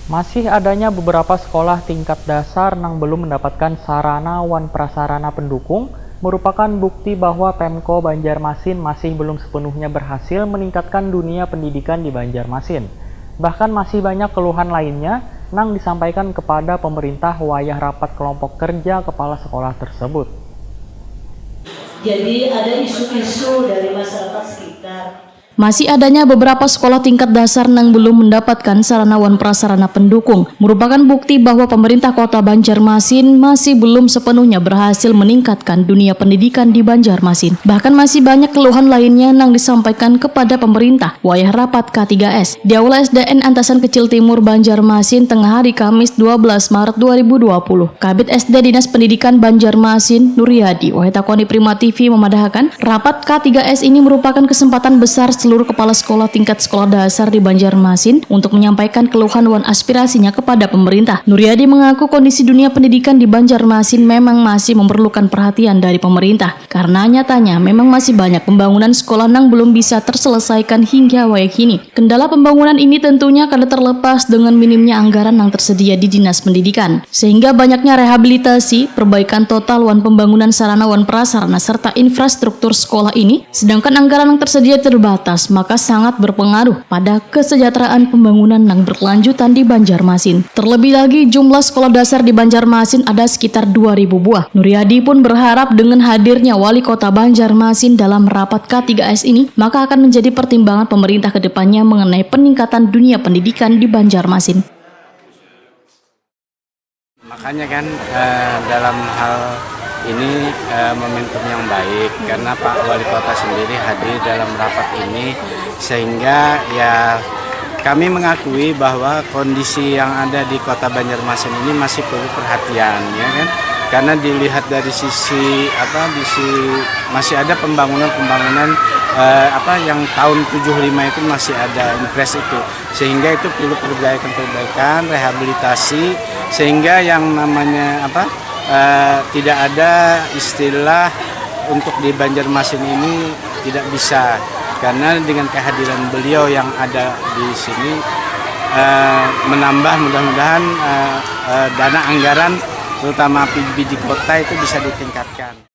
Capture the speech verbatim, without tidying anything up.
Masih adanya beberapa sekolah tingkat dasar nang belum mendapatkan sarana wan prasarana pendukung merupakan bukti bahwa Pemko Banjarmasin masih belum sepenuhnya berhasil meningkatkan dunia pendidikan di Banjarmasin. Bahkan masih banyak keluhan lainnya nang disampaikan kepada pemerintah wayah rapat kelompok kerja kepala sekolah tersebut. Jadi ada isu-isu dari masyarakat sekitar. Masih adanya beberapa sekolah tingkat dasar nang belum mendapatkan sarana wan prasarana pendukung merupakan bukti bahwa pemerintah kota Banjarmasin masih belum sepenuhnya berhasil meningkatkan dunia pendidikan di Banjarmasin. Bahkan masih banyak keluhan lainnya nang disampaikan kepada pemerintah wayah rapat K tiga S di Aula S D N Antasan Kecil Timur Banjarmasin tengah hari Kamis dua belas Maret dua ribu dua puluh. Kabid S D Dinas Pendidikan Banjarmasin, Nuryadi, wahai takoni Prima T V memadahakan, rapat K tiga S ini merupakan kesempatan besar seluruh kepala sekolah tingkat sekolah dasar di Banjarmasin untuk menyampaikan keluhan wan aspirasinya kepada pemerintah. Nuryadi mengaku kondisi dunia pendidikan di Banjarmasin memang masih memerlukan perhatian dari pemerintah karena nyatanya memang masih banyak pembangunan sekolah nang belum bisa terselesaikan hingga wayah kini. Kendala pembangunan ini tentunya kada terlepas dengan minimnya anggaran yang tersedia di Dinas Pendidikan, sehingga banyaknya rehabilitasi, perbaikan total wan pembangunan sarana wan prasarana serta infrastruktur sekolah ini, sedangkan anggaran yang tersedia terbatas, maka sangat berpengaruh pada kesejahteraan pembangunan yang berkelanjutan di Banjarmasin. Terlebih lagi, jumlah sekolah dasar di Banjarmasin ada sekitar dua ribu buah. Nuryadi pun berharap dengan hadirnya Wali Kota Banjarmasin dalam rapat K tiga S ini, maka akan menjadi pertimbangan pemerintah ke depannya mengenai peningkatan dunia pendidikan di Banjarmasin. Makanya kan eh, dalam hal ini eh, momentum yang baik karena Pak Wali Kota sendiri hadir dalam rapat ini sehingga ya kami mengakui bahwa kondisi yang ada di Kota Banjarmasin ini masih perlu perhatian ya kan karena dilihat dari sisi apa di si masih ada pembangunan-pembangunan eh, apa yang tahun tujuh lima itu masih ada impres itu sehingga itu perlu perbaikan-perbaikan, rehabilitasi sehingga yang namanya apa eh, tidak ada istilah untuk di Banjarmasin ini tidak bisa karena dengan kehadiran beliau yang ada di sini eh, menambah mudah-mudahan eh, eh, dana anggaran terutama P B D kota itu bisa ditingkatkan.